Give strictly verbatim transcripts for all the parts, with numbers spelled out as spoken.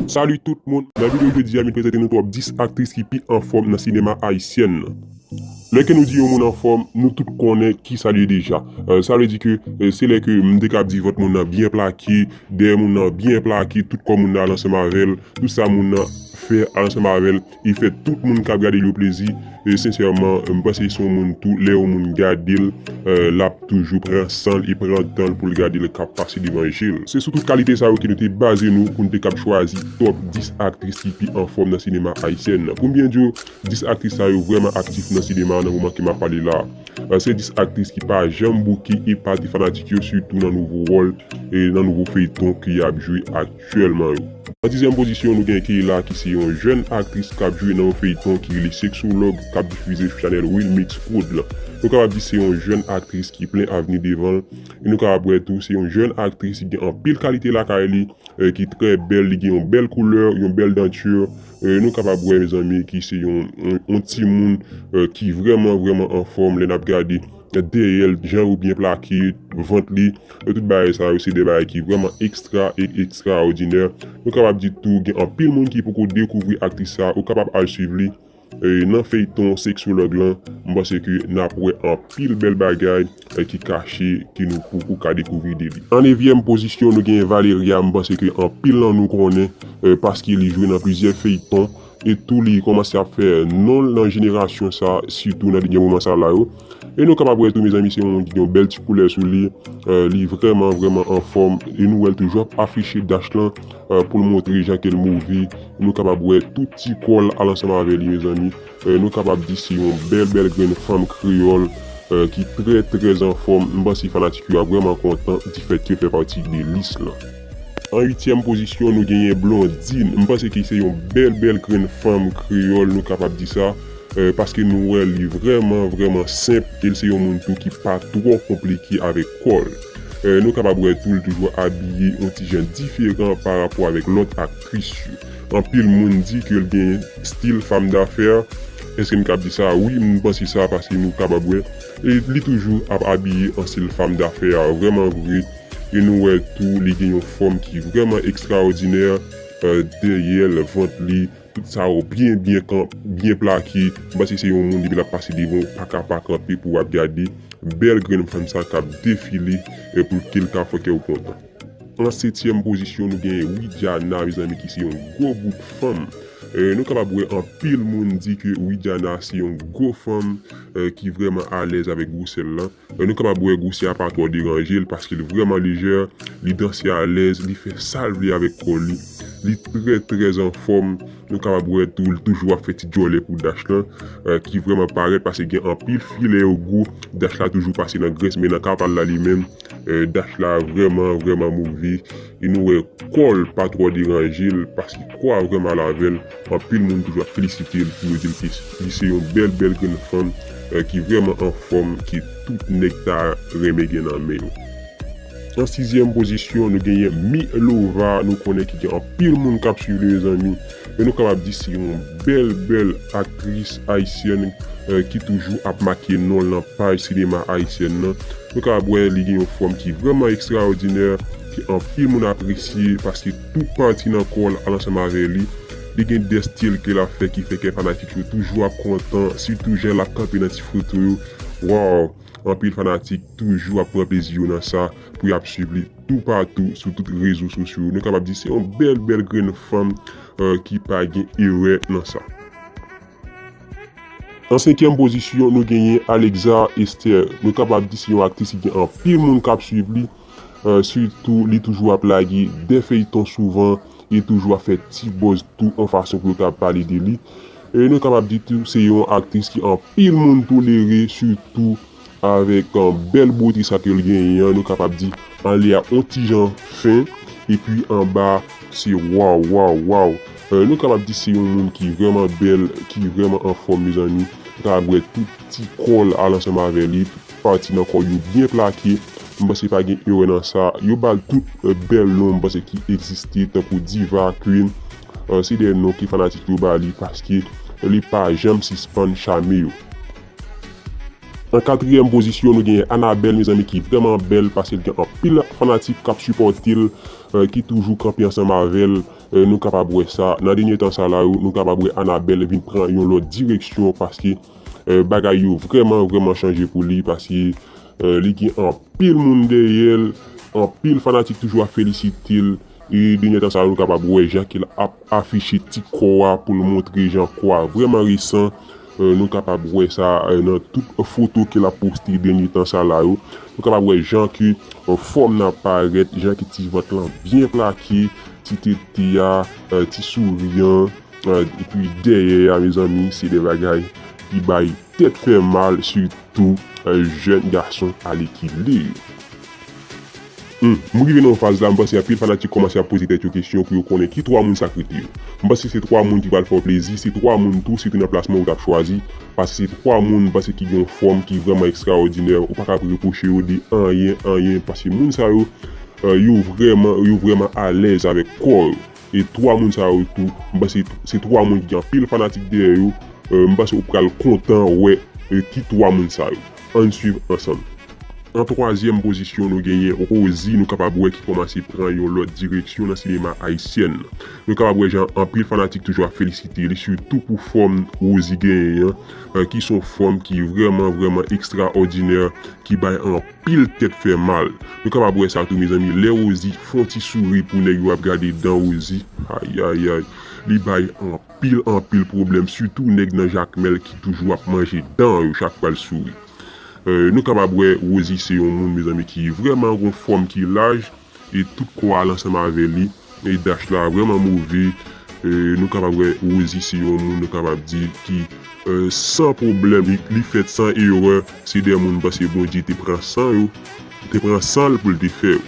Salut tout moun! Nan videyo jodi a, m prezante nou top dis aktris ki pi anfòm nan sinema ayisyèn nan. Lè ke nou di yon moun anfòm, nou tout konnen ki sa l ye deja. Euh, sa vle di ke euh, se lè ke m te kab di vant moun nan byen plake, dèyè moun nan byen plake, tout kò moun nan al ansanm avè l, tout sa moun nan fè al ansanm avè l, e fè tout moun k ap gade l yo plezi. E sensèman, m panse se yon moun tou, lè yon moun gade l, euh, l ap toujou pran san l e pran tan l pou l gade l k ap pase devan je l. Se sou tout kalite sa yo ke nou te baze nou pou n te kab chwazi top dis aktris ki pi anfòm nan sinema ayisyèn nan. Pou m byen di w, dis aktris sa yo vrèman aktif nan sinema nan moman ke m ap pale la a. Euh, se dis aktris ki pa janm bouke epate fanatik yo, sitou nan nouvo wòl e nan nouvo feyton ke y ap jwe aktyèlman yo. An dizyèm pozisyon, nou gen Keyla, ki se yon jèn aktris k ap jwe nan yon feyton ki rele Sexologue, k ap difize sou chanèl Wilmix Prod la. Nou kapab di se yon jèn aktris ki plen avni devan l. E nou kapab wè tou, se yon jèn aktris ki gen anpil kalite lakay li, euh, ki trè bèl, li gen yon bèl koulè, yon bèl danti. Euh, nou kapab wè, mezanmi, ki se yon, yon, yon timoun, euh, ki vrèman, vrèman anfòm. Lè n ap gade dèyè l, jan yo byen plake, vant li, e tout bagay sa yo, se de bagay ki vrèman ekstra e ekstraòdinè. Nou kapab di tou, gen anpil moun ki poko dekouvri aktris sa, ou kapab al swiv li, e, nan feyton Sexologue lan. M panse ke n ap wè anpil bèl bagay, e, ki kache, ke nou poko ka dekouvri de li. An nevyèm pozisyon, nou gen Valeria, m panse ke anpil nan nou konnen, e, paske li jwe nan plizyè feyton, e tou li kòmanse ap fè non l nan jenerasyon sa, sitou nan dènye moman sa la yo. E nou kapab wè tou, mezanmi, se yon moun ki gen yon bèl ti koulè sou li, euh, li vrèman, vrèman anfòm, e nou wè l toujou ap afiche dash lan, euh, pou l montre jan ke l move. Nou kapab wè tout ti kò l al ansanm avè li, mezanmi. Euh, nou kapab di se yon bèl, bèl grenn fanm kreyòl, euh, ki trè, trè anfòm. M panse fanatik yo ap vrèman kontan difèt ke l fè pati de lis lan. An uityèm pozisyon, nou genyen Blondine. M panse ke se yon bèl, bèl grenn fanm kreyòl, nou kapab di sa, euh, paske nou wè li vrèman, vrèman senp, e l se yon moun tou ki pa twò konplike avèk kò l. Euh, nou kapab wè tou, l toujou abiye yon ti jan diferan pa rapò avèk lòt aktris yo. Anpil moun di ke l gen stil fanm dafè. Èske m kab di sa? Wi, m panse sa, paske nou kapab wè, e li toujou ap abiye an stil fanm dafè vrèman vre. E nou wè tou, li gen yon fòm ki vrèman ekstraòdinè, euh, dèyè l, vant li, tout sa yo byen, byen kan-, byen plake. M panse se yon moun, depi l ap pase devan w, pa ka pa kanpe pou w ap gade bèl grenn fanm sa k ap defile, euh, pou ke l ka fè kè w kontan. An setyèm pozisyon, nou gen Widiana, mezanmi, ki se yon gwo bout fanm. Euh, nou kapab wè anpil moun di ke Widiana se yon gwo fanm, euh, ki vrèman alèz avèk gwosè l lan. Euh, nou kapab wè gwosè a pa twò deranje l paske l vrèman lejè, li danse alèz, li fè sa l vle avèk kò li. Li trè, trè anfòm. Nou kapab wè tou, l toujou ap fè ti djòlè pou dash lan, euh, ki vrèman parèt paske gen anpil fi lè yo gwo, dash la toujou pase nan grès, men nan ka pa l la li menm, euh, dash la vrèman, vrèman move. E nou wè kò l pa twò deranje l, paske kò a vrèman al avè l. Anpil moun toujou ap felisite l pou yo di l ke li se yon bèl, bèl grenn fanm, eh, ki vrèman anfòm, ke tout nèg ta renmen gen nan men yo. An sizyèm pozisyon, nou genyen Milova, nou konnen ki gen anpil moun k ap swiv li, mezanmi. Men nou kapab di se yon bèl, bèl aktris ayisyèn, eh, ki toujou ap make non l nan paj sinema ayisyèn nan. Nou kapab wè li gen yon fòm ki vrèman ekstraòdinè, ke anpil moun apresye, paske tout pati nan kò l al ansanm avè li. Li gen de stil ke l ap fè ki fè ke fanatik yo toujou ap kontan, sitou jan l ap kanpe nan ti foto yo. Waw! Anpil fanatik toujou ap pran plezi yo nan sa, pou y ap swiv li toupatou sou tout rezo sosyo. Nou kapab di se yon bèl, bèl grenn fanm, eh, ki pa gen erè nan sa. An senkyèm pozisyon, nou genyen Alexa Esther. Nou kapab di se yon aktris ki gen anpil moun k ap swiv li. Eh, sitou, li toujou ap lage de feyton souvan e toujou ap fè ti buzz tou yon fason pou yo ka pale de li. E nou kapab di tou, se yon aktris ki anpil moun tolere, sitou avèk, eh, bèl bote sa ke l genyen an, nou kapab di, anlè a yon ti jan fen, epi anba, se waw, waw, waw. Eh, nou kapab di se yon moun ki vrèman bèl, ki vrèman anfòm, mezanmi. Nou kapab wè tout ti kò l al ansanm avè li, tout pati nan kò l yo byen plake. M panse pa gen erè nan sa. Yo ba l tout, eh, bèl non, m panse, ki egziste, tankou Diva Queen. Eh, se de non ke fanatik yo ba li, paske li pa janm sispann chame yo. An katriyèm pozisyon, nou genyen Annabelle, mezanmi, ki vrèman bèl, paske l gen anpil fanatik k ap sipòte l, eh, ki toujou kanpe ansanm avè l, Eh, nou kapab wè sa, nan dènye tan sa la yo, nou kapab wè Anabelle vin pran yon lòt direksyon paske eh, bagay yo vrèman, vrèman chanje pou li paske eh, li gen anpil moun dèyè l, anpil fanatik toujou ap felisite l. E dènye tan sa yo, nou kapab wè jan ke l ap afiche ti kò a pou l montre jan kò a vrèman resan. Eh, nou kapab wè sa eh, nan tout foto ke l ap poste dènye tan sa la yo. Nou kapab wè jan ke eh, fòm nan parèt, jan ke ti vant lan byen plake, ti tete a, eh, ti souri an, eh, epi dèyè a, mezanmi, se de bagay ki bay tèt fè mal, sitou eh, jèn gason ale ki li. Hmm, m rive nan yon faz la, m panse anpil fanatik kòmanse ap poze tèt yo kesyon pou yo konnen ki twa moun sa k rete yo. M panse se twa moun ki pral fè w plezi, se twa moun tou, sitou nan plasman ou t ap chwazi, paske se twa moun m panse ki gen yon fòm ki vrèman ekstraòdinè, ou pa ka ap repwoche yo de anyen, anyen, paske moun sa yo, eh, yo vrèman, yo vrèman alèz avèk kò yo. E twa moun sa yo tou, m panse se twa moun ki gen anpil fanatik dèyè yo, eh, m panse ou pral kontan wè eh, ki twa moun sa yo. Ann swiv ansanm. An twazyèm pozisyon, nou genyen Rosie, nou kapab wè ki kòmanse pran yon lòt direksyon nan sinema ayisyèn nan. Nou kapab wè jan anpil fanatik toujou ap felisite li, sitou pou fòm Rosie genyen an, eh, ki se yon fòm ki vrèman, vrèman ekstraòdinè, ki bay anpil tèt fè mal. Nou kapab wè sa tou, mezanmi, lè Rosie fè yon ti souri pou nèg yo ap gade dan Rosie, ayayay, li bay anpil, anpil pwoblèm, sitou nèg nan Jakmèl ki toujou ap manje dan yo chak fwa l souri. Eh, nou kapab wè Rosie se yon moun, mezanmi, ki vrèman gon fòm ki laj, e tout kò a l ansanm avè li, e dach la vrèman move. Eh, nou kapab wè Rosie se yon moun, nou kapab di, ki eh, san pwoblèm, li, li fèt san erè, se de moun m panse Bondye te pran san yo, te pran san l pou l te fè yo.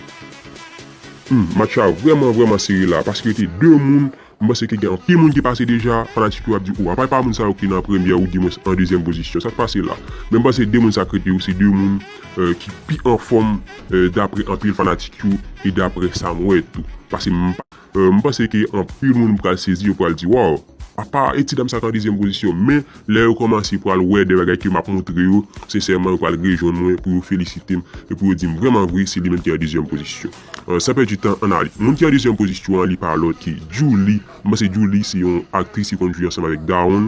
Hmm, match la vrèman, vrèman sere la, paske te de moun, m panse ke gen anpil moun ki pase deja, fanatik yo ap di, o, apa pa moun sa yo ki nan premyè ou di mwen an dezyèm pozisyon, sa k pase la? Men m panse de moun sa k rete yo, se de moun eh, ki pi anfòm eh, dapre anpil fanatik yo e dapre sa m wè tou. Paske m pa- eh, m panse ke anpil moun pral sezi, yo pral di, waw, apa e ti dam sa k an dezyèm pozisyon? Men lè yo kòmanse pral wè de bagay ke m ap montre yo, sensèman yo pral rejwenn mwen pou yo felisite m e pou yo di m vrèman vre se li menm ki an dezyèm pozisyon. Eh, san pèdi tan, ann ale. Moun ki an dezyèm pozisyon an, li pa lòt ki Djouly. M panse Djouly se yon aktris ki konn jwe ansanm avèk Daron.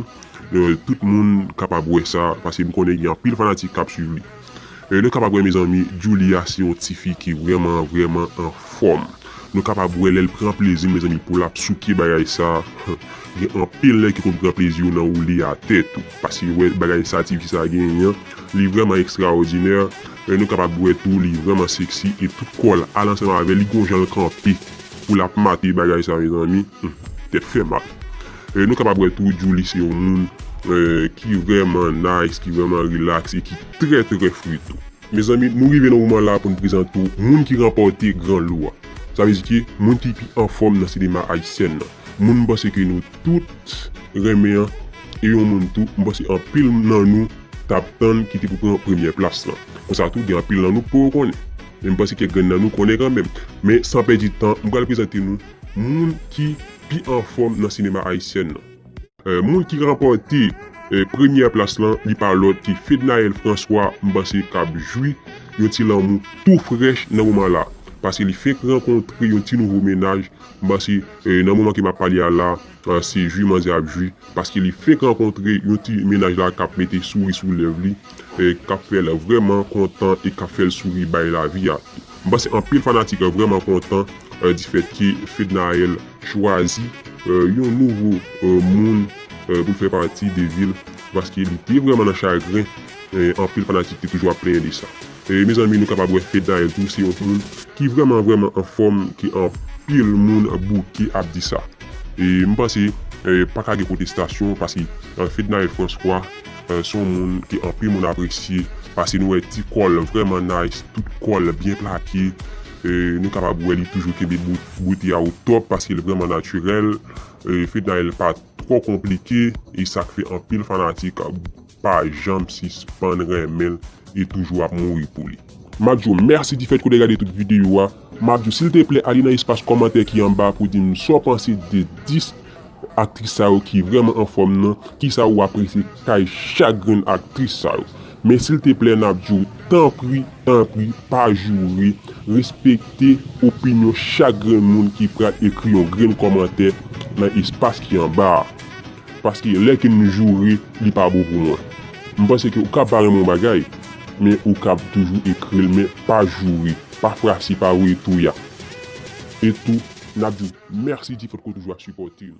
Eh, tout moun kapab wè sa, paske m konnen gen anpil fanatik k ap swiv li. Eh, nou kapab wè, mezanmi, Djouly a se yon tifi ki vrèman, vrèman anfòm. Nou kapab wè lè l pran plezi, mezanmi, pou l ap souke bagay sa. Gen anpil nèg ki konn pran plezi yo nan woule atè tou. Paske yo wè bagay sa tifi sa genyen an, li vrèman ekstraòdinè. Eh, nou kapab wè tou, li vrèman seksi e tout kò l al ansanm avè l, li gon jan l kanpe pou l ap mate bagay sa, mezanmi. Hmm, tèt fè mal. Eh, nou kapab wè tou, Djouly se yon moun eh, ki vrèman nice, ki vrèman relax e ki trè, trè fre tou. Mezanmi, nou rive nan moman la pou n prezante w moun ki ranpòte gran lo a. Sa vle di ke moun ki pi anfòm nan sinema ayisyèn nan. Moun m panse ke nou tout renmen an, e yon moun tou, m panse anpil nan nou t ap tann ki te pou pran premyè plas lan. Konsa tou, gen anpil nan nou k poko konnen. Men m panse kèk grenn nan nou konnen kanmenm. Men san pèdi tan, m pral prezante nou moun ki pi anfòm nan sinema ayisyèn nan. Eh, moun ki ranpòte eh, premyè plas lan, li pa lòt ki Fednaelle François, m panse k ap jwi yon ti lanmou tou frèch nan moman la. Paske li fenk rankontre yon ti nouvo mennaj, m panse eh, nan moman ke m ap pale a la, eh, se jwi manzè ap jwi. Paske li fenk rankontre yon ti mennaj la k ap mete souri sou lèv li, eh, k ap fè l vrèman kontan e k ap fè l souri bay lavi a. M panse anpil fanatik vrèman kontan eh, di fèt ke Fednaelle chwazi eh, yon nouvo eh, moun eh, pou l fè pati de vi l, paske li te vrèman nan chagren. Eh, anpil fanatik te toujou ap plenyen de sa. Eh, mezanmi, nou kapab wè Fednaelle tou, se yon moun ki vrèman, vrèman anfòm, ke anpil moun bouke ap di sa. E m panse eh, pa ka gen kontestasyon, paske eh, Fednaelle François eh, se yon moun ke anpil moun apresye, paske nou wè ti kò l vrèman nice, tout kò l byen plake. Eh, nou kapab wè li toujou kenbe bout- bouti a o top, paske l vrèman natirèl. Eh, Fednaelle pa twò konplike, e sa k fè anpil fanatik pa janm sispann renmen l e toujou ap mouri pou li. M ap di w mèsi di fèt ke w te gade tout videyo a. M ap di w, silteplè, ale nan espas kòmantè ki anba pou w di m sa w panse de dis aktris sa yo ki vrèman anfòm nan, kisa ou apresye kay chak grenn aktris sa yo. Men silteplè, n ap di w, tanpri, tanpri, pa joure, respekte opinyon chak grenn moun ki pral ekri yon grenn kòmantè nan espas ki anba a. Paske lè ke n joure, li pa bon pou mwen. M panse ke ou kab pa renmen yon bagay, men ou kab toujou ekri l, men pa joure, pa frase, pa voye touya. E tou, n ap di w mèsi difèt ke w toujou ap sipòte nou.